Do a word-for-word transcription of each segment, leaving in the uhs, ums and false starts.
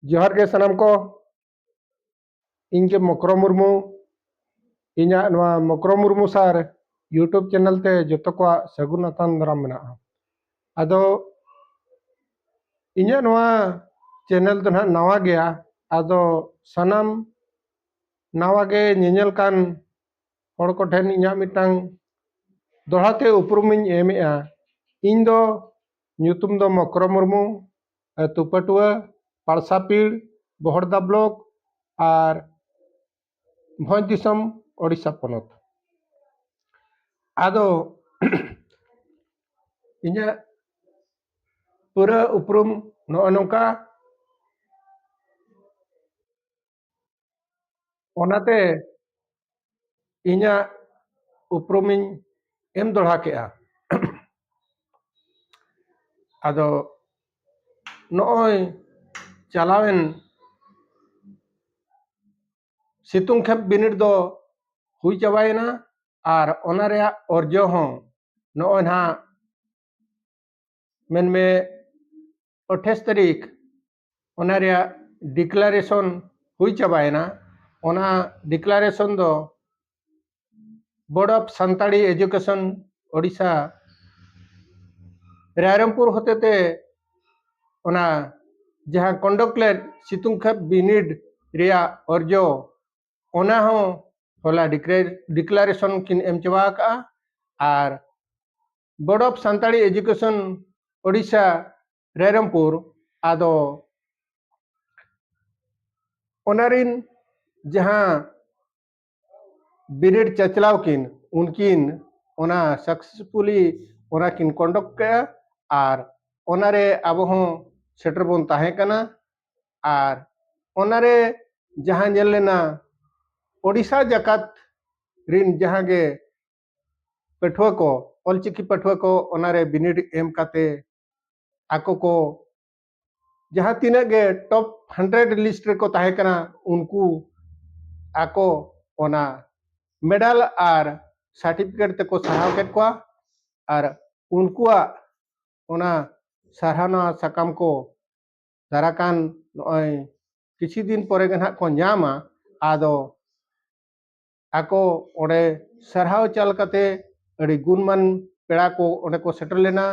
ᱡᱚᱦᱟᱨ ᱜᱮ ᱥᱟᱱᱟᱢ ᱠᱚ᱾ ᱤᱧ ᱜᱮ ᱢᱚᱠᱨᱚ ᱢᱩᱨᱢᱩ᱾ ᱤᱧᱟᱹᱜ ᱱᱚᱣᱟ ᱢᱚᱠᱨᱚ ᱢᱩᱨᱢᱩ ᱥᱟᱨ YouTube ᱪᱮᱱᱮᱞ ᱛᱮ ᱡᱚᱛᱚ ᱠᱚᱣᱟᱜ ᱥᱟᱹᱜᱩᱱ ᱟᱛᱟᱝ ᱫᱟᱨᱟᱢ ᱢᱮᱱᱟᱜᱼᱟ᱾ ᱟᱫᱚ ᱤᱧᱟᱹᱜ ᱱᱚᱣᱟ ᱪᱮᱱᱮᱞ ᱫᱚ ᱱᱟᱦᱟᱜ ᱱᱟᱣᱟ ᱜᱮᱭᱟ᱾ ᱟᱫᱚ ᱥᱟᱱᱟᱢ ᱱᱟᱣᱟ ᱜᱮ ᱧᱮᱧᱮᱞ ᱠᱟᱱ ᱦᱚᱲ ᱠᱚᱴᱷᱮᱱ ᱤᱧᱟᱹᱜ ᱢᱤᱫᱴᱟᱝ ᱫᱚᱦᱲᱟ ᱛᱮ ᱩᱯᱨᱩᱢᱤᱧ ᱮᱢᱮᱜᱼᱟ᱾ ᱤᱧ ᱫᱚ ᱧᱩᱛᱩᱢ ᱫᱚ ᱢᱚᱠᱨᱚ ᱢᱩᱨᱢᱩ, ᱟᱹᱛᱩ ᱯᱟᱹᱴᱩᱣᱟᱹ, ᱯᱟᱲᱥᱟᱯᱤᱲ, ᱵᱚᱦᱚᱲᱫᱟ ᱵᱞᱚᱠ, ᱟᱨ ᱵᱷᱚᱸᱡᱽ ᱫᱤᱥᱚᱢ, ᱳᱰᱤᱥᱟ ᱯᱚᱱᱚᱛ᱾ ᱟᱫᱚ ᱤᱧᱟᱹᱜ ᱯᱩᱨᱟᱹ ᱩᱯᱨᱩᱢ ᱱᱚᱜᱼᱚ ᱱᱚᱝᱠᱟ᱾ ᱚᱱᱟᱛᱮ ᱤᱧᱟᱹᱜ ᱩᱯᱨᱩᱢᱤᱧ ᱮᱢ ᱫᱚᱲᱦᱟ ᱠᱮᱜᱼᱟ᱾ ᱟᱫᱚ ᱱᱚᱜᱼᱚᱭ ᱪᱟᱞᱟᱣᱮᱱ ᱥᱤᱛᱩᱝ ᱠᱷᱮᱯ ᱵᱤᱱᱤᱰ ᱫᱚ ᱦᱩᱭ ᱪᱟᱵᱟᱭᱮᱱᱟ, ᱟᱨ ᱚᱱᱟ ᱨᱮᱭᱟᱜ ᱚᱨᱡᱚ ᱦᱚᱸ ᱱᱚᱜᱼᱚᱭ ᱱᱟᱦᱟᱜ ᱢᱮᱱᱢᱮ ᱟᱴᱷᱟᱥ ᱛᱟᱹᱨᱤᱠᱷ ᱚᱱᱟ ᱨᱮᱭᱟᱜ declaration ᱦᱩᱭ ᱪᱟᱵᱟᱭᱮᱱᱟ᱾ ᱚᱱᱟ declaration ᱫᱚ Board of Santali Education Odisha Rairangpur ᱦᱚᱛᱮᱛᱮ ᱚᱱᱟ ᱡᱟᱦᱟᱸ conduct ᱞᱮᱫ ᱥᱤᱛᱩᱝ ᱠᱷᱮᱯ ᱵᱤᱱᱤᱰ ᱨᱮᱭᱟᱜ ᱚᱨᱡᱚ, ᱚᱱᱟ ᱦᱚᱸ ᱦᱚᱞᱟ declare- declaration ᱠᱤᱱ ᱮᱢ ᱪᱟᱵᱟ ᱟᱠᱟᱫᱼᱟ᱾ ᱟᱨ Board of Santali Education Odisha Rairangpur, ᱟᱫᱚ ᱚᱱᱟ ᱨᱤᱱ ᱡᱟᱦᱟᱸ ᱵᱤᱱᱤᱰ ᱪᱟᱪᱞᱟᱣ ᱠᱤᱱ, ᱩᱱᱠᱤᱱ ᱚᱱᱟ successfully ᱚᱱᱟ ᱠᱤᱱ conduct ᱠᱮᱜᱼᱟ᱾ ᱟᱨ ᱚᱱᱟᱨᱮ ᱟᱵᱚ ᱦᱚᱸ ᱥᱮᱴᱮᱨ ᱵᱚᱱ ᱛᱟᱦᱮᱸ ᱠᱟᱱᱟ᱾ ᱟᱨ ᱚᱱᱟᱨᱮ ᱡᱟᱦᱟᱸ ᱧᱮᱞ ᱞᱮᱱᱟ, ᱳᱰᱤᱥᱟ ᱡᱟᱠᱟᱛ ᱨᱤᱱ ᱡᱟᱦᱟᱸ ᱜᱮ ᱯᱟᱹᱴᱷᱩᱣᱟᱹ ᱠᱚ, ᱚᱞᱪᱤᱠᱤ ᱯᱟᱹᱴᱷᱩᱣᱟᱹ ᱠᱚ ᱚᱱᱟᱨᱮ ᱵᱤᱱᱤᱰ ᱮᱢ ᱠᱟᱛᱮ ᱟᱠᱚ ᱠᱚ ᱡᱟᱦᱟᱸ ᱛᱤᱱᱟᱹᱜ ᱜᱮ top hundred list ᱨᱮᱠᱚ ᱛᱟᱦᱮᱸ ᱠᱟᱱᱟ, ᱩᱱᱠᱩ ᱟᱠᱚ ᱚᱱᱟ medal ᱟᱨ certificate ᱛᱮᱠᱚ ᱥᱟᱨᱦᱟᱣ ᱠᱮᱫ ᱠᱚᱣᱟ᱾ ᱟᱨ ᱩᱱᱠᱩᱣᱟᱜ ᱚᱱᱟ ᱥᱟᱨᱦᱟᱣᱱᱟ ᱥᱟᱠᱟᱢ ᱠᱚ ᱫᱟᱨᱟᱠᱟᱱ ᱱᱚᱜᱼᱚᱭ ᱠᱤᱪᱷᱩ ᱫᱤᱱ ᱯᱚᱨᱮ ᱜᱮ ᱱᱟᱦᱟᱜ ᱠᱚ ᱧᱟᱢᱟ᱾ ᱟᱫᱚ ᱟᱠᱚ ᱚᱸᱰᱮ ᱥᱟᱨᱦᱟᱣ ᱪᱟᱞ ᱠᱟᱛᱮ ᱟᱹᱰᱤ ᱜᱩᱱᱢᱟᱱ ᱯᱮᱲᱟ ᱠᱚ ᱚᱸᱰᱮ ᱠᱚ ᱥᱮᱴᱮᱨ ᱞᱮᱱᱟ᱾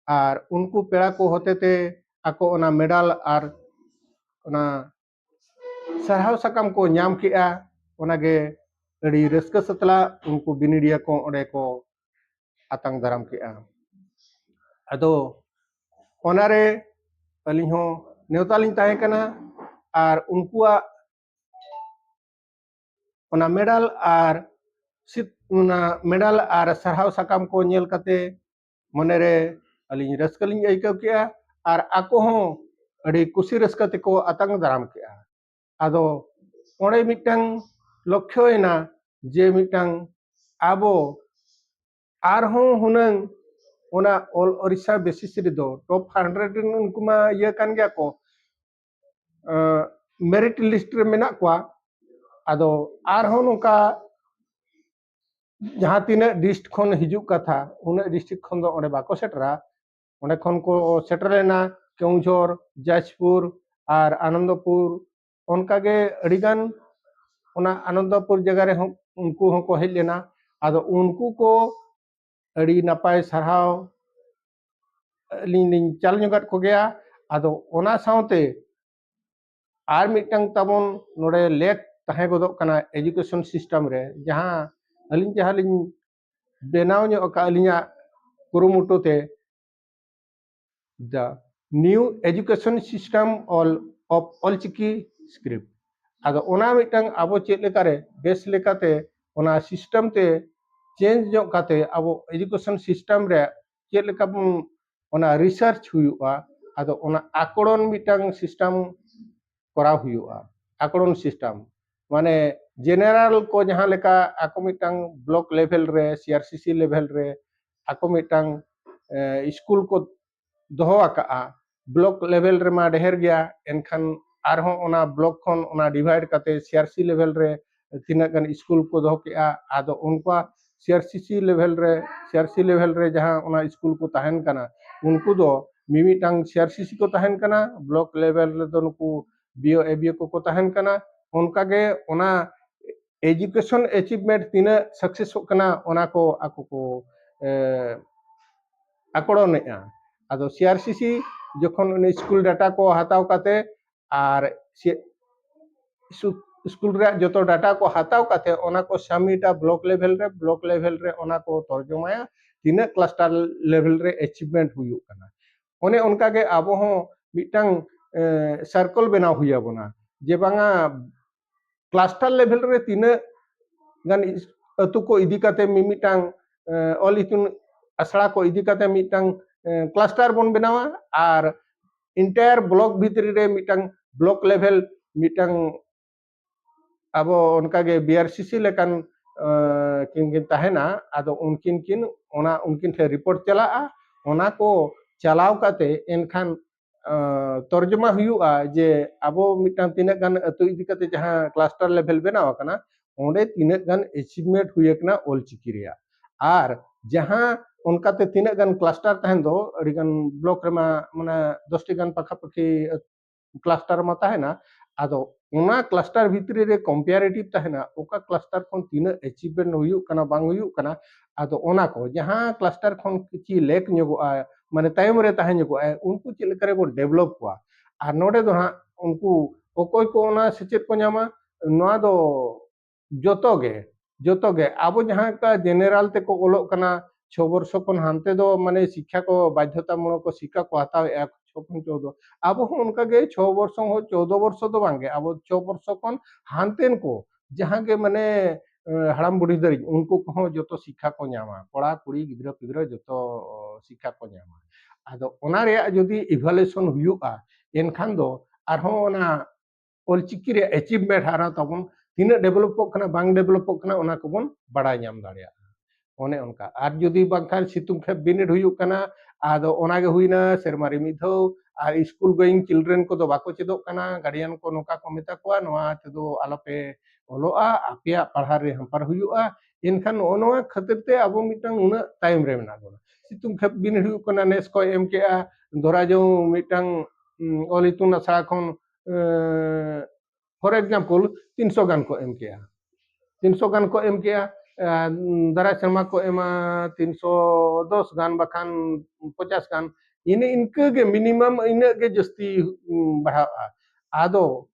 ᱟᱨ ᱩᱱᱠᱩ ᱯᱮᱲᱟ ᱠᱚ ᱦᱚᱛᱮᱛᱮ ᱟᱠᱚ ᱚᱱᱟ ᱢᱮᱰᱟᱞ ᱟᱨ ᱚᱱᱟ ᱥᱟᱨᱦᱟᱣ ᱥᱟᱠᱟᱢ ᱠᱚ ᱧᱟᱢ ᱠᱮᱜᱼᱟ᱾ ᱚᱱᱟᱜᱮ ᱟᱹᱰᱤ ᱨᱟᱹᱥᱠᱟᱹ ᱥᱟᱛᱞᱟᱜ ᱩᱱᱠᱩ ᱵᱤᱱᱤᱰᱤᱭᱟᱹ ᱠᱚ ᱚᱸᱰᱮ ᱠᱚ ᱟᱛᱟᱝ ᱫᱟᱨᱟᱢ ᱠᱮᱜᱼᱟ᱾ ᱟᱫᱚ ᱚᱱᱟᱨᱮ ᱟᱹᱞᱤᱧ ᱦᱚᱸ ᱱᱮᱣᱛᱟ ᱞᱤᱧ ᱛᱟᱦᱮᱸ ᱠᱟᱱᱟ᱾ ᱟᱨ ᱩᱱᱠᱩᱣᱟᱜ ᱚᱱᱟ ᱢᱮᱰᱟᱞ ᱟᱨ ᱥᱤᱫ-, ᱚᱱᱟ ᱢᱮᱰᱟᱞ ᱟᱨ ᱥᱟᱨᱦᱟᱣ ᱥᱟᱠᱟᱢ ᱠᱚ ᱧᱮᱞ ᱠᱟᱛᱮ ᱢᱚᱱᱮᱨᱮ ᱟᱹᱞᱤᱧ ᱨᱟᱹᱥᱠᱟᱹ ᱞᱤᱧ ᱟᱹᱭᱠᱟᱹᱣ ᱠᱮᱜᱼᱟ᱾ ᱟᱨ ᱟᱠᱚ ᱦᱚᱸ ᱟᱹᱰᱤ ᱠᱩᱥᱤ ᱨᱟᱹᱥᱠᱟᱹ ᱛᱮᱠᱚ ᱟᱛᱟᱝ ᱫᱟᱨᱟᱢ ᱠᱮᱜᱼᱟ᱾ ᱟᱫᱚ ᱚᱸᱰᱮ ᱢᱤᱫᱴᱟᱝ ᱞᱚᱠᱠᱷᱚᱭᱮᱱᱟ ᱡᱮ ᱢᱤᱫᱴᱟᱝ ᱟᱵᱚ ᱟᱨᱦᱚᱸ ᱦᱩᱱᱟᱹᱝ ᱚᱱᱟ ᱚᱞ ᱚᱨᱤᱥᱟ ᱵᱮᱥᱤᱥ ᱨᱮᱫᱚ ᱴᱚᱯ ᱦᱟᱱᱰᱨᱮᱰ ᱨᱮᱱ ᱩᱱᱠᱩ ᱢᱟ ᱤᱭᱟᱹ ᱠᱟᱱ ᱜᱮᱭᱟ ᱠᱚ, ᱢᱮᱨᱤᱴ ᱞᱤᱥᱴ ᱨᱮ ᱢᱮᱱᱟᱜ ᱠᱚᱣᱟ᱾ ᱟᱫᱚ ᱟᱨᱦᱚᱸ ᱱᱚᱝᱠᱟ ᱡᱟᱦᱟᱸ ᱛᱤᱱᱟᱹᱜ ᱰᱤᱥᱴ ᱠᱷᱚᱱ ᱦᱤᱡᱩᱜ ᱠᱟᱛᱷᱟ, ᱩᱱᱟᱹᱜ ᱰᱤᱥᱴᱨᱤᱠᱴ ᱠᱷᱚᱱ ᱫᱚ ᱚᱸᱰᱮ ᱵᱟᱠᱚ ᱥᱮᱴᱮᱨᱟ᱾ ᱚᱸᱰᱮ ᱠᱷᱚᱱ ᱠᱚ ᱥᱮᱴᱮᱨ ᱞᱮᱱᱟ ᱠᱮᱣᱚᱱᱡᱷᱚᱨ, ᱡᱟᱡᱽᱯᱩᱨ ᱟᱨ ᱟᱱᱚᱱᱫᱚᱯᱩᱨ᱾ ᱚᱱᱠᱟᱜᱮ ᱟᱹᱰᱤᱜᱟᱱ ᱚᱱᱟ ᱟᱱᱚᱱᱫᱚᱯᱩᱨ ᱡᱟᱭᱜᱟ ᱨᱮᱦᱚᱸ ᱩᱱᱠᱩ ᱦᱚᱸᱠᱚ ᱦᱮᱡ ᱞᱮᱱᱟ᱾ ᱟᱫᱚ ᱩᱱᱠᱩ ᱠᱚ ᱟᱹᱰᱤ ᱱᱟᱯᱟᱭ ᱥᱟᱨᱦᱟᱣ ᱟᱹᱞᱤᱧ ᱞᱤᱧ ᱪᱟᱞ ᱧᱚᱜᱟᱫ ᱠᱚᱜᱮᱭᱟ᱾ ᱟᱫᱚ ᱚᱱᱟ ᱥᱟᱶᱛᱮ ᱟᱨ ᱢᱤᱫᱴᱟᱝ ᱛᱟᱵᱚᱱ ᱱᱚᱰᱮ ᱞᱮᱠ ᱛᱟᱦᱮᱸ ᱜᱚᱫᱚᱜ ᱠᱟᱱᱟ ᱮᱡᱩᱠᱮᱥᱚᱱ ᱥᱤᱥᱴᱮᱢ ᱨᱮ, ᱡᱟᱦᱟᱸ ᱟᱹᱞᱤᱧ ᱡᱟᱦᱟᱸ ᱞᱤᱧ ᱵᱮᱱᱟᱣ ᱧᱚᱜ ᱟᱠᱟᱫ ᱟᱹᱞᱤᱧᱟᱜ ᱠᱩᱨᱩᱢᱩᱴᱩ ᱛᱮ, the new education system all of Ol Chiki script. ᱟᱫᱚ ᱚᱱᱟ ᱢᱤᱫᱴᱟᱝ ᱟᱵᱚ ᱪᱮᱫ ᱞᱮᱠᱟᱨᱮ ᱵᱮᱥ ᱞᱮᱠᱟᱛᱮ ᱚᱱᱟ ᱥᱤᱥᱴᱮᱢ ᱛᱮ ᱪᱮᱧᱡᱽ ᱧᱚᱜ ᱠᱟᱛᱮ ᱟᱵᱚ ᱮᱡᱩᱠᱮᱥᱚᱱ ᱥᱤᱥᱴᱮᱢ ᱨᱮ ᱪᱮᱫ ᱞᱮᱠᱟ ᱵᱚᱱ ᱚᱱᱟ ᱨᱤᱥᱟᱨᱪ ᱦᱩᱭᱩᱜᱼᱟ᱾ ᱟᱫᱚ ᱚᱱᱟ ᱟᱠᱚᱲᱚᱱ ᱢᱤᱫᱴᱟᱝ ᱥᱤᱥᱴᱮᱢ ᱠᱚᱨᱟᱣ ᱦᱩᱭᱩᱜᱼᱟ᱾ ᱟᱠᱚᱲᱚᱱ ᱥᱤᱥᱴᱮᱢ ᱢᱟᱱᱮ ᱡᱮᱱᱟᱨᱮᱞ ᱠᱚ ᱡᱟᱦᱟᱸ ᱞᱮᱠᱟ ᱟᱠᱚ ᱢᱤᱫᱴᱟᱝ ᱵᱞᱚᱠ ᱞᱮᱵᱮᱞ ᱨᱮ, ᱥᱤ ᱟᱨ ᱥᱤ ᱥᱤ ᱞᱮᱵᱮᱞ ᱨᱮ ᱟᱠᱚ ᱢᱤᱫᱴᱟᱝ ᱥᱠᱩᱞ ᱠᱚ ᱫᱚᱦᱚ ᱟᱠᱟᱫᱼᱟ, ᱵᱞᱚᱠ ᱞᱮᱵᱮᱞ ᱨᱮᱢᱟ ᱰᱷᱮᱨ ᱜᱮᱭᱟ, ᱮᱱᱠᱷᱟᱱ ᱟᱨᱦᱚᱸ ᱚᱱᱟ ᱵᱞᱚᱠ ᱠᱷᱚᱱ ᱚᱱᱟ ᱰᱤᱵᱷᱟᱭᱤᱰ ᱠᱟᱛᱮ ᱥᱤ ᱟᱨ ᱥᱤ ᱞᱮᱵᱮᱞ ᱨᱮ ᱛᱤᱱᱟᱹᱜ ᱜᱟᱱ ᱥᱠᱩᱞ ᱠᱚ ᱫᱚᱦᱚ ᱠᱮᱜᱼᱟ᱾ ᱟᱫᱚ ᱩᱱᱠᱩᱣᱟᱜ ᱥᱤ ᱟᱨ ᱥᱤ ᱥᱤ ᱞᱮᱵᱮᱞ ᱨᱮ, ᱥᱤ ᱟᱨ ᱥᱤ ᱞᱮᱵᱮᱞ ᱨᱮ ᱡᱟᱦᱟᱸ ᱚᱱᱟ ᱥᱠᱩᱞ ᱠᱚ ᱛᱟᱦᱮᱱ ᱠᱟᱱᱟ, ᱩᱱᱠᱩ ᱫᱚ ᱢᱤᱢᱤᱫᱴᱟᱝ ᱥᱤ ᱟᱨ ᱥᱤ ᱥᱤ ᱠᱚ ᱛᱟᱦᱮᱱ ᱠᱟᱱᱟ, ᱵᱞᱚᱠ ᱞᱮᱵᱮᱞ ᱨᱮᱫᱚ ᱱᱩᱠᱩ B O A B O ᱠᱚᱠᱚ ᱛᱟᱦᱮᱱ ᱠᱟᱱᱟ᱾ ᱚᱱᱠᱟᱜᱮ ᱚᱱᱟ ᱮᱡᱩᱠᱮᱥᱚᱱ ᱮᱪᱤᱵᱷᱢᱮᱱᱴ ᱛᱤᱱᱟᱹᱜ ᱥᱟᱠᱥᱮᱥᱚᱜ ᱠᱟᱱᱟ, ᱚᱱᱟ ᱠᱚ ᱟᱠᱚ ᱠᱚ ᱮ, ᱟᱠᱚᱲᱚᱱᱮᱜᱼᱟ᱾ ᱟᱫᱚ ᱥᱤ ᱟᱨ ᱥᱤ ᱥᱤ ᱡᱚᱠᱷᱚᱱ ᱩᱱᱤ ᱥᱠᱩᱞ ᱰᱟᱴᱟ ᱠᱚ ᱦᱟᱛᱟᱣ ᱠᱟᱛᱮ ᱟᱨ ᱥᱤ- ᱥᱩ- ᱥᱠᱩᱞ ᱨᱮᱭᱟᱜ ᱡᱚᱛᱚ ᱰᱟᱴᱟ ᱠᱚ ᱦᱟᱛᱟᱣ ᱠᱟᱛᱮ ᱚᱱᱟ ᱠᱚ ᱥᱟᱵᱢᱤᱴᱟ ᱵᱞᱚᱠ ᱞᱮᱵᱮᱞ ᱨᱮ, ᱵᱞᱚᱠ ᱞᱮᱵᱮᱞ ᱨᱮ ᱚᱱᱟ ᱠᱚ ᱛᱚᱨᱡᱚᱢᱟᱭᱟ ᱛᱤᱱᱟᱹᱜ ᱠᱞᱟᱥᱴᱟᱨ ᱞᱮᱵᱮᱞ ᱨᱮ ᱮᱪᱤᱵᱷᱢᱮᱱᱴ ᱦᱩᱭᱩᱜ ᱠᱟᱱᱟ᱾ ᱚᱱᱮ ᱚᱱᱠᱟᱜᱮ ᱟᱵᱚ ᱦᱚᱸ ᱢᱤᱫᱴᱟᱝ ᱥᱟᱨᱠᱚᱞ ᱵᱮᱱᱟᱣ ᱦᱩᱭ ᱟᱵᱚᱱᱟ ᱡᱮ ᱵᱟᱝᱟ ᱠᱞᱟᱥᱴᱟᱨ ᱞᱮᱵᱮᱞ ᱨᱮ ᱛᱤᱱᱟᱹᱜ ᱜᱟᱱ ᱟᱹᱛᱩ ᱠᱚ ᱤᱫᱤ ᱠᱟᱛᱮ ᱢᱤᱢᱤᱫᱴᱟᱝ ᱚᱞ ᱤᱛᱩᱱ ᱟᱥᱲᱟ ᱠᱚ ᱤᱫᱤ ᱠᱟᱛᱮ ᱢᱤᱫᱴᱟᱝ ᱠᱞᱟᱥᱴᱟᱨ ᱵᱚᱱ ᱵᱮᱱᱟᱣᱟ ᱟᱨ ᱮᱱᱴᱟᱭᱟᱨ ᱵᱞᱚᱠ ᱵᱷᱤᱛᱨᱤ ᱨᱮ ᱢᱤᱫᱴᱟᱝ ᱵᱞᱚᱠ ᱞᱮᱵᱮᱞ ᱢᱤᱫᱴᱟᱝ ᱟᱵᱚ ᱚᱱᱠᱟᱜᱮ ᱵᱤ ᱟᱨ ᱥᱤ ᱥᱤ ᱞᱮᱠᱟᱱ ᱠᱤᱱ ᱠᱤᱱ ᱛᱟᱦᱮᱱᱟ᱾ ᱟᱫᱚ ᱩᱱᱠᱤᱱ ᱠᱤᱱ ᱚᱱᱟ ᱩᱱᱠᱤᱱ ᱴᱷᱮᱱ ᱨᱤᱯᱳᱨᱴ ᱪᱟᱞᱟᱜᱼᱟ᱾ ᱚᱱᱟ ᱠᱚ ᱪᱟᱞᱟᱣ ᱠᱟᱛᱮ ᱮᱱᱠᱷᱟᱱ ᱛᱚᱨᱡᱚᱢᱟ ᱦᱩᱭᱩᱜᱼᱟ ᱡᱮ ᱟᱵᱚ ᱢᱤᱫᱴᱟᱝ ᱛᱤᱱᱟᱹᱜ ᱜᱟᱱ ᱟᱹᱛᱩ ᱤᱫᱤ ᱠᱟᱛᱮ ᱡᱟᱦᱟᱸ ᱠᱞᱟᱥᱴᱟᱨ ᱞᱮᱵᱮᱞ ᱵᱮᱱᱟᱣ ᱟᱠᱟᱱᱟ, ᱚᱸᱰᱮ ᱛᱤᱱᱟᱹᱜ ᱜᱟᱱ ᱮᱪᱤᱵᱷᱢᱮᱱᱴ ᱦᱩᱭ ᱟᱠᱟᱱᱟ ᱚᱞᱪᱤᱠᱤ ᱨᱮᱭᱟᱜ᱾ ᱟᱨ ᱡᱟᱦᱟᱸ ᱚᱱᱠᱟᱛᱮ ᱛᱤᱱᱟᱹᱜ ᱜᱟᱱ ᱠᱞᱟᱥᱴᱟᱨ ᱛᱟᱦᱮᱱ ᱫᱚ, ᱟᱹᱰᱤᱜᱟᱱ ᱵᱞᱚᱠ ᱨᱮᱢᱟ ᱢᱟᱱᱮ ᱫᱚᱥᱴᱤ ᱜᱟᱱ ᱯᱟᱠᱷᱟᱯᱟᱠᱷᱤ ᱠᱞᱟᱥᱴᱟᱨ ᱢᱟ ᱛᱟᱦᱮᱱᱟ᱾ ᱟᱫᱚ ᱚᱱᱟ ᱠᱞᱟᱥᱴᱟᱨ ᱵᱷᱤᱛᱨᱤ ᱨᱮ ᱠᱚᱢᱯᱮᱭᱟᱨᱮᱴᱤᱵᱷ ᱛᱟᱦᱮᱱᱟ, ᱚᱠᱟ ᱠᱞᱟᱥᱴᱟᱨ ᱠᱷᱚᱱ ᱛᱤᱱᱟᱹᱜ ᱮᱪᱤᱵᱷᱢᱮᱱᱴ ᱦᱩᱭᱩᱜ ᱠᱟᱱᱟ ᱵᱟᱝ ᱦᱩᱭᱩᱜ ᱠᱟᱱᱟ᱾ ᱟᱫᱚ ᱚᱱᱟ ᱠᱚ ᱡᱟᱦᱟᱸ ᱠᱞᱟᱥᱴᱟᱨ ᱠᱷᱚᱱ ᱠᱤᱪᱷᱤ ᱞᱮᱠ ᱧᱚᱜᱚᱜᱼᱟ, ᱢᱟᱱᱮ ᱛᱟᱭᱚᱢ ᱨᱮ ᱛᱟᱦᱮᱸ ᱧᱚᱜᱚᱜᱼᱟ, ᱩᱱᱠᱩ ᱪᱮᱫ ᱞᱮᱠᱟ ᱨᱮᱵᱚᱱ ᱰᱮᱵᱷᱞᱚᱯ ᱠᱚᱣᱟ᱾ ᱟᱨ ᱱᱚᱰᱮ ᱫᱚ ᱦᱟᱸᱜ ᱩᱱᱠᱩ ᱚᱠᱚᱭ ᱠᱚ ᱚᱱᱟ ᱥᱮᱪᱮᱫ ᱠᱚ ᱧᱟᱢᱟ, ᱱᱚᱣᱟ ᱫᱚ ᱡᱚᱛᱚ ᱜᱮ, ᱡᱚᱛᱚ ᱜᱮ ᱟᱵᱚ ᱡᱟᱦᱟᱸ ᱞᱮᱠᱟ ᱡᱮᱱᱟᱨᱮᱞ ᱛᱮᱠᱚ ᱚᱞᱚᱜ ᱠᱟᱱᱟ, ᱪᱷᱚ ᱵᱚᱨᱥᱚ ᱠᱷᱚᱱ ᱦᱟᱱᱛᱮ ᱫᱚ ᱢᱟᱱᱮ ᱥᱤᱠᱠᱷᱟ ᱠᱚ ᱵᱟᱫᱽᱫᱷᱚᱛᱟᱢᱩᱞᱚᱠ ᱠᱚ ᱥᱤᱠᱠᱷᱟ ᱠᱚ ᱦᱟᱛᱟᱣᱮᱫᱼᱟ ᱪᱷᱚ ᱠᱷᱚᱱ ᱪᱳᱫᱽᱫᱚ᱾ ᱟᱵᱚ ᱦᱚᱸ ᱚᱱᱠᱟᱜᱮ ᱪᱷᱚ ᱵᱚᱨᱥᱚ ᱦᱚᱸ, ᱪᱳᱫᱽᱫᱚ ᱵᱚᱨᱥᱚ ᱫᱚ ᱵᱟᱝᱜᱮ, ᱟᱵᱚ ᱪᱷᱚ ᱵᱚᱨᱥᱚ ᱠᱷᱚᱱ ᱦᱟᱱᱛᱮᱱ ᱠᱚ ᱡᱟᱦᱟᱸ ᱜᱮ ᱢᱟᱱᱮ ᱦᱟᱲᱟᱢ ᱵᱩᱲᱦᱤ ᱫᱷᱟᱹᱨᱤᱡ ᱩᱱᱠᱩ ᱠᱚᱦᱚᱸ ᱡᱚᱛᱚ ᱥᱤᱠᱠᱷᱟ ᱠᱚ ᱧᱟᱢᱟ, ᱠᱚᱲᱟ ᱠᱩᱲᱤ ᱜᱤᱫᱽᱨᱟᱹ ᱯᱤᱫᱽᱨᱟᱹ ᱡᱚᱛᱚ ᱥᱤᱠᱠᱷᱟ ᱠᱚ ᱧᱟᱢᱟ᱾ ᱟᱫᱚ ᱚᱱᱟ ᱨᱮᱭᱟᱜ ᱡᱩᱫᱤ ᱤᱵᱷᱟᱞᱩᱭᱮᱥᱚᱱ ᱦᱩᱭᱩᱜᱼᱟ, ᱮᱱᱠᱷᱟᱱ ᱫᱚ ᱟᱨᱦᱚᱸ ᱚᱱᱟ ᱚᱞᱪᱤᱠᱤ ᱨᱮᱭᱟᱜ ᱮᱪᱤᱵᱷᱢᱮᱱᱴ ᱦᱟᱨᱟ ᱛᱟᱵᱚᱱ ᱛᱤᱱᱟᱹᱜ ᱰᱮᱵᱷᱞᱚᱯᱚᱜ ᱠᱟᱱᱟ ᱵᱟᱝ ᱰᱮᱵᱷᱞᱚᱯᱚᱜ ᱠᱟᱱᱟ, ᱚᱱᱟ ᱠᱚᱵᱚᱱ ᱵᱟᱲᱟᱭ ᱧᱟᱢ ᱫᱟᱲᱮᱭᱟᱜᱼᱟ᱾ ᱚᱱᱮ ᱚᱱᱠᱟ᱾ ᱟᱨ ᱡᱩᱫᱤ ᱵᱟᱝᱠᱷᱟᱱ ᱥᱤᱛᱩᱝ ᱠᱷᱮᱯ ᱵᱤᱱᱤᱰ ᱦᱩᱭᱩᱜ ᱠᱟᱱᱟ, ᱟᱫᱚ ᱚᱱᱟᱜᱮ ᱦᱩᱭᱱᱟ ᱥᱮᱨᱢᱟ ᱨᱮ ᱢᱤᱫ ᱫᱷᱟᱣ, ᱟᱨ ᱥᱠᱩᱞ ᱜᱳᱭᱤᱝ ᱪᱤᱞᱰᱨᱮᱱ ᱠᱚᱫᱚ ᱵᱟᱠᱚ ᱪᱮᱫᱚᱜ ᱠᱟᱱᱟ, ᱜᱟᱨᱰᱤᱭᱟᱱ ᱠᱚ ᱱᱚᱝᱠᱟ ᱠᱚ ᱢᱮᱛᱟ ᱠᱚᱣᱟ, "ᱱᱚᱣᱟ ᱛᱮᱫᱚ ᱟᱞᱚᱯᱮ ᱚᱞᱚᱜᱼᱟ, ᱟᱯᱮᱭᱟᱜ ᱯᱟᱲᱦᱟᱣ ᱨᱮ ᱦᱟᱢᱯᱟᱨ ᱦᱩᱭᱩᱜᱼᱟ", ᱮᱱᱠᱷᱟᱱ ᱱᱚᱜᱼᱚ ᱱᱚᱣᱟ ᱠᱷᱟᱹᱛᱤᱨ ᱛᱮ ᱟᱵᱚ ᱢᱤᱫᱴᱟᱝ ᱩᱱᱟᱹᱜ ᱛᱟᱭᱚᱢ ᱨᱮ ᱢᱮᱱᱟᱜ ᱵᱚᱱᱟ᱾ ᱥᱤᱛᱩᱝ ᱠᱷᱮᱯ ᱵᱤᱱ ᱦᱩᱭᱩᱜ ᱠᱟᱱᱟ, ᱱᱮᱥ ᱠᱚ ᱮᱢ ᱠᱮᱜᱼᱟ, ᱫᱷᱚᱨᱟ ᱡᱚᱝ ᱢᱤᱫᱴᱟᱝ ᱚᱞ ᱤᱛᱩᱱ ᱟᱥᱲᱟ ᱠᱷᱚᱱ, ᱯᱷᱚᱨ ᱮᱠᱡᱟᱢᱯᱚᱞ, ᱛᱤᱱᱥᱚ ᱜᱟᱱ ᱠᱚ ᱮᱢ ᱠᱮᱜᱼᱟ, ᱛᱤᱱᱥᱚ ᱜᱟᱱ ᱠᱚ ᱮᱢ ᱠᱮᱜᱼᱟ, ᱫᱟᱨᱟᱭ ᱥᱮᱨᱢᱟ ᱠᱚ ᱮᱢᱟ ᱛᱤᱱᱥᱚ ᱫᱚᱥ ᱜᱟᱱ ᱵᱟᱠᱷᱟᱱ ᱯᱚᱪᱟᱥ ᱜᱟᱱ, ᱤᱱᱟᱹ ᱤᱱᱠᱟᱹ ᱜᱮ ᱢᱤᱱᱤᱢᱟᱢ ᱤᱱᱟᱹᱜ ᱜᱮ ᱡᱟᱹᱥᱛᱤ ᱵᱟᱲᱦᱟᱜᱼᱟ᱾ ᱟᱫᱚ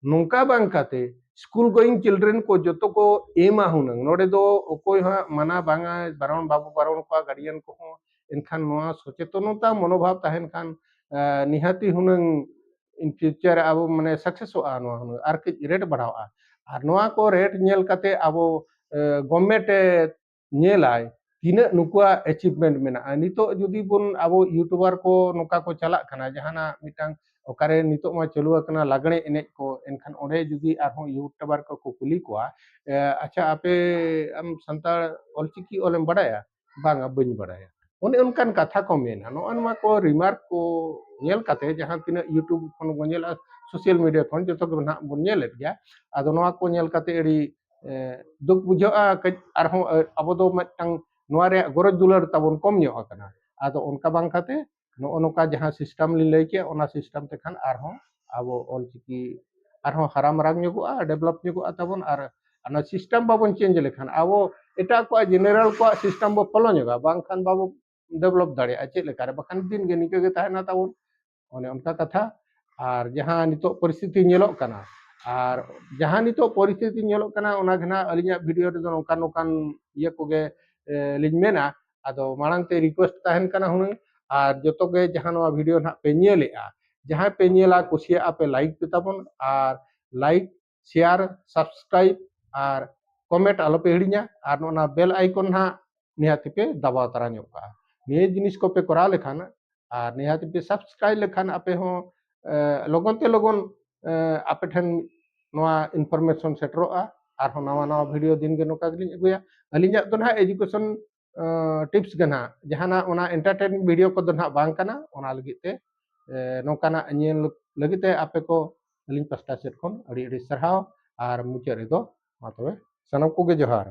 ᱱᱚᱝᱠᱟ ᱵᱟᱝ ᱠᱟᱛᱮ ᱥᱠᱩᱞ ᱜᱳᱭᱤᱝ ᱪᱤᱞᱰᱨᱮᱱ ᱠᱚ ᱡᱚᱛᱚ ᱠᱚ ᱮᱢᱟ ᱦᱩᱱᱟᱹᱝ᱾ ᱱᱚᱰᱮ ᱫᱚ ᱚᱠᱚᱭ ᱦᱚᱸ ᱢᱟᱱᱟ ᱵᱟᱝᱟ, ᱵᱟᱨᱚᱱ ᱵᱟᱵᱚ ᱵᱟᱨᱚᱱ ᱠᱚᱣᱟ, ᱜᱟᱨᱰᱤᱭᱟᱱ ᱠᱚᱦᱚᱸ᱾ ᱮᱱᱠᱷᱟᱱ ᱱᱚᱣᱟ ᱥᱚᱪᱮᱛᱚᱱᱚᱛᱟ ᱢᱚᱱᱳᱵᱷᱟᱵ ᱛᱟᱦᱮᱱ ᱠᱷᱟᱱ ᱱᱤᱦᱟᱹᱛᱤ ᱦᱩᱱᱟᱹᱝ in future ᱟᱵᱚ ᱢᱟᱱᱮ ᱥᱟᱠᱥᱮᱥᱚᱜᱼᱟ ᱱᱚᱣᱟ ᱦᱩᱱᱟᱹᱝ, ᱟᱨ ᱠᱟᱹᱡ ᱨᱮᱴ ᱵᱟᱲᱦᱟᱣᱜᱼᱟ᱾ ᱟᱨ ᱱᱚᱣᱟ ᱠᱚ ᱨᱮᱴ ᱧᱮᱞ ᱠᱟᱛᱮ ᱟᱵᱚ ᱜᱚᱵᱷᱢᱮᱱᱴ ᱮ ᱧᱮᱞᱟᱭ ᱛᱤᱱᱟᱹᱜ ᱱᱩᱠᱩᱣᱟᱜ ᱮᱪᱤᱵᱷᱢᱮᱱᱴ ᱢᱮᱱᱟᱜᱼᱟ᱾ ᱱᱤᱛᱚᱜ ᱡᱩᱫᱤ ᱵᱚᱱ ᱟᱵᱚ ᱭᱩᱴᱩᱵᱟᱨ ᱠᱚ ᱱᱚᱝᱠᱟ ᱠᱚ ᱪᱟᱞᱟᱜ ᱠᱟᱱᱟ, ᱡᱟᱦᱟᱱᱟᱜ ᱢᱤᱫᱴᱟᱝ ᱚᱠᱟᱨᱮ ᱱᱤᱛᱚᱜ ᱢᱟ ᱪᱟᱹᱞᱩ ᱟᱠᱟᱱᱟ ᱞᱟᱜᱽᱬᱮ ᱮᱱᱮᱡ ᱠᱚ, ᱮᱱᱠᱷᱟᱱ ᱚᱸᱰᱮ ᱡᱩᱫᱤ ᱟᱨᱦᱚᱸ ᱭᱩᱴᱩᱵᱟᱨ ᱠᱚᱠᱚ ᱠᱩᱞᱤ ᱠᱚᱣᱟ, ᱟᱪᱪᱷᱟ, ᱟᱯᱮ ᱟᱢ ᱥᱟᱱᱛᱟᱲ ᱚᱞᱪᱤᱠᱤ ᱚᱞᱮᱢ ᱵᱟᱲᱟᱭᱟ? ᱵᱟᱝᱟ, ᱵᱟᱹᱧ ᱵᱟᱲᱟᱭᱟ᱾ ᱚᱱᱮ ᱚᱱᱠᱟᱱ ᱠᱟᱛᱷᱟ ᱠᱚ ᱢᱮᱱᱟ᱾ ᱱᱚᱜᱼᱚ ᱱᱚᱣᱟ ᱠᱚ ᱨᱤᱢᱟᱨᱠ ᱠᱚ ᱧᱮᱞ ᱠᱟᱛᱮ, ᱡᱟᱦᱟᱸ ᱛᱤᱱᱟᱹᱜ ᱭᱩᱴᱩᱵᱽ ᱠᱷᱚᱱ ᱵᱚᱱ ᱧᱮᱞᱟ, ᱥᱳᱥᱟᱞ ᱢᱤᱰᱤᱭᱟ ᱠᱷᱚᱱ ᱡᱚᱛᱚ ᱜᱮ ᱱᱟᱦᱟᱜ ᱵᱚᱱ ᱧᱮᱞᱮᱫ ᱜᱮᱭᱟ᱾ ᱟᱫᱚ ᱱᱚᱣᱟ ᱠᱚ ᱧᱮᱞ ᱠᱟᱛᱮ ᱟᱹᱰᱤ ᱫᱩᱠ ᱵᱩᱡᱷᱟᱹᱜᱼᱟ᱾ ᱠᱟᱹᱡ ᱟᱨᱦᱚᱸ ᱟᱵᱚ ᱫᱚ ᱢᱤᱫᱴᱟᱝ ᱱᱚᱣᱟ ᱨᱮᱭᱟᱜ ᱜᱚᱨᱚᱡᱽ ᱫᱩᱞᱟᱹᱲ ᱛᱟᱵᱚᱱ ᱠᱚᱢ ᱧᱚᱜ ᱟᱠᱟᱱᱟ᱾ ᱟᱫᱚ ᱚᱱᱠᱟ ᱵᱟᱝ ᱠᱟᱛᱮ ᱱᱚᱜᱼᱚ ᱱᱚᱝᱠᱟ ᱡᱟᱦᱟᱸ ᱥᱤᱥᱴᱮᱢ ᱞᱤᱧ ᱞᱟᱹᱭ ᱠᱮᱜᱼᱟ, ᱚᱱᱟ ᱥᱤᱥᱴᱮᱢ ᱛᱮᱠᱷᱟᱱ ᱟᱨᱦᱚᱸ ᱟᱵᱚ ᱚᱞᱪᱤᱠᱤ ᱟᱨᱦᱚᱸ ᱦᱟᱨᱟ ᱢᱟᱨᱟᱝ ᱧᱚᱜᱚᱜᱼᱟ, ᱰᱮᱵᱷᱞᱚᱯ ᱧᱚᱜᱚᱜᱼᱟ ᱛᱟᱵᱚᱱ᱾ ᱟᱨ ᱚᱱᱟ ᱥᱤᱥᱴᱮᱢ ᱵᱟᱵᱚᱱ ᱪᱮᱧᱡᱽ ᱞᱮᱠᱷᱟᱱ, ᱟᱵᱚ ᱮᱴᱟᱜ ᱠᱚᱣᱟᱜ ᱡᱮᱱᱟᱨᱮᱞ ᱠᱚᱣᱟᱜ ᱥᱤᱥᱴᱮᱢ ᱵᱚ ᱯᱷᱚᱞᱳ ᱧᱚᱜᱟ, ᱵᱟᱝᱠᱷᱟᱱ ᱵᱟᱵᱚ ᱰᱮᱵᱷᱞᱚᱯ ᱫᱟᱲᱮᱭᱟᱜᱼᱟ ᱪᱮᱫ ᱞᱮᱠᱟᱨᱮ, ᱵᱟᱠᱷᱟᱱ ᱫᱤᱱ ᱜᱮ ᱱᱤᱝᱠᱟᱹ ᱜᱮ ᱛᱟᱦᱮᱱᱟ ᱛᱟᱵᱚᱱ᱾ ᱚᱱᱮ ᱚᱱᱠᱟ ᱠᱟᱛᱷᱟ᱾ ᱟᱨ ᱡᱟᱦᱟᱸ ᱱᱤᱛᱚᱜ ᱯᱚᱨᱤᱥᱛᱷᱤᱛᱤ ᱧᱮᱞᱚᱜ ᱠᱟᱱᱟ, ᱟᱨ ᱡᱟᱦᱟᱸ ᱱᱤᱛᱚᱜ ᱯᱚᱨᱤᱥᱛᱷᱤᱛᱤ ᱧᱮᱞᱚᱜ ᱠᱟᱱᱟ, ᱚᱱᱟ ᱜᱮ ᱱᱟᱦᱟᱜ ᱟᱹᱞᱤᱧᱟᱜ ᱵᱷᱤᱰᱤᱭᱳ ᱨᱮᱫᱚ ᱱᱚᱝᱠᱟᱱ ᱱᱚᱝᱠᱟᱱ ᱤᱭᱟᱹ ᱠᱚᱜᱮ ᱞᱤᱧ ᱢᱮᱱᱟ᱾ ᱟᱫᱚ ᱢᱟᱲᱟᱝ ᱛᱮ ᱨᱤᱠᱩᱭᱮᱥᱴ ᱛᱟᱦᱮᱱ ᱠᱟᱱᱟ ᱦᱩᱱᱟᱹᱝ, ᱟᱨ ᱡᱚᱛᱚ ᱜᱮ ᱡᱟᱦᱟᱸ ᱱᱚᱣᱟ ᱵᱷᱤᱰᱤᱭᱳ ᱱᱟᱦᱟᱜ ᱯᱮ ᱧᱮᱞᱮᱜᱼᱟ, ᱡᱟᱦᱟᱸᱭ ᱯᱮ ᱧᱮᱞᱟ, ᱠᱩᱥᱤᱭᱟᱜᱼᱟ ᱯᱮ, ᱞᱟᱭᱤᱠ ᱯᱮ ᱛᱟᱵᱚᱱ, ᱟᱨ ᱞᱟᱭᱤᱠ, ᱥᱮᱭᱟᱨ, ᱥᱟᱵᱥᱠᱨᱟᱭᱤᱵ ᱟᱨ ᱠᱚᱢᱮᱱᱴ ᱟᱞᱚ ᱯᱮ ᱦᱤᱲᱤᱧᱟ, ᱟᱨ ᱱᱚᱜᱼᱚ ᱱᱟ ᱵᱮᱞ ᱟᱭᱠᱚᱱ ᱱᱟᱦᱟᱜ ᱱᱤᱦᱟᱹᱛᱤ ᱯᱮ ᱫᱟᱵᱟᱣ ᱛᱟᱨᱟ ᱧᱚᱜ ᱠᱟᱜᱼᱟ᱾ ᱱᱤᱭᱟᱹ ᱡᱤᱱᱤᱥ ᱠᱚᱯᱮ ᱠᱚᱨᱟᱣ ᱞᱮᱠᱷᱟᱱ ᱟᱨ ᱱᱤᱦᱟᱹᱛᱤ ᱯᱮ ᱥᱟᱵᱥᱠᱨᱟᱭᱤᱵ ᱞᱮᱠᱷᱟᱱ ᱟᱯᱮ ᱦᱚᱸ ᱞᱚᱜᱚᱱ ᱛᱮ ᱞᱚᱜᱚᱱ ᱟᱯᱮ ᱴᱷᱮᱱ ᱱᱚᱣᱟ ᱤᱱᱯᱷᱚᱨᱢᱮᱥᱚᱱ ᱥᱮᱴᱮᱨᱚᱜᱼᱟ᱾ ᱟᱨᱦᱚᱸ ᱱᱟᱣᱟ ᱱᱟᱣᱟ ᱵᱷᱤᱰᱤᱭᱳ ᱫᱤᱱ ᱜᱮ ᱱᱚᱝᱠᱟ ᱜᱮᱞᱤᱧ ᱟᱹᱜᱩᱭᱟ᱾ ᱟᱹᱞᱤᱧᱟᱜ ᱫᱚ ᱱᱟᱦᱟᱜ ᱮᱡᱩᱠᱮᱥᱚᱱ ᱴᱤᱯᱥ ᱜᱮ ᱱᱟᱦᱟᱜ, ᱡᱟᱦᱟᱱᱟᱜ ᱚᱱᱟ ᱮᱱᱴᱟᱨᱴᱮᱱ ᱵᱷᱤᱰᱤᱭᱳ ᱠᱚᱫᱚ ᱱᱟᱦᱟᱜ ᱵᱟᱝ ᱠᱟᱱᱟ᱾ ᱚᱱᱟ ᱞᱟᱹᱜᱤᱫ ᱛᱮ ᱱᱚᱝᱠᱟᱱᱟᱜ ᱧᱮᱞ ᱞᱟᱹᱜᱤᱫ ᱛᱮ ᱟᱯᱮ ᱠᱚ ᱟᱹᱞᱤᱧ ᱯᱟᱥᱴᱟ ᱥᱮᱫ ᱠᱷᱚᱱ ᱟᱹᱰᱤ ᱟᱹᱰᱤ ᱥᱟᱨᱦᱟᱣ᱾ ᱟᱨ ᱢᱩᱪᱟᱹᱫ ᱨᱮᱫᱚ ᱢᱟ ᱛᱚᱵᱮ ᱥᱟᱱᱟᱢ ᱠᱚᱜᱮ ᱡᱚᱦᱟᱨ᱾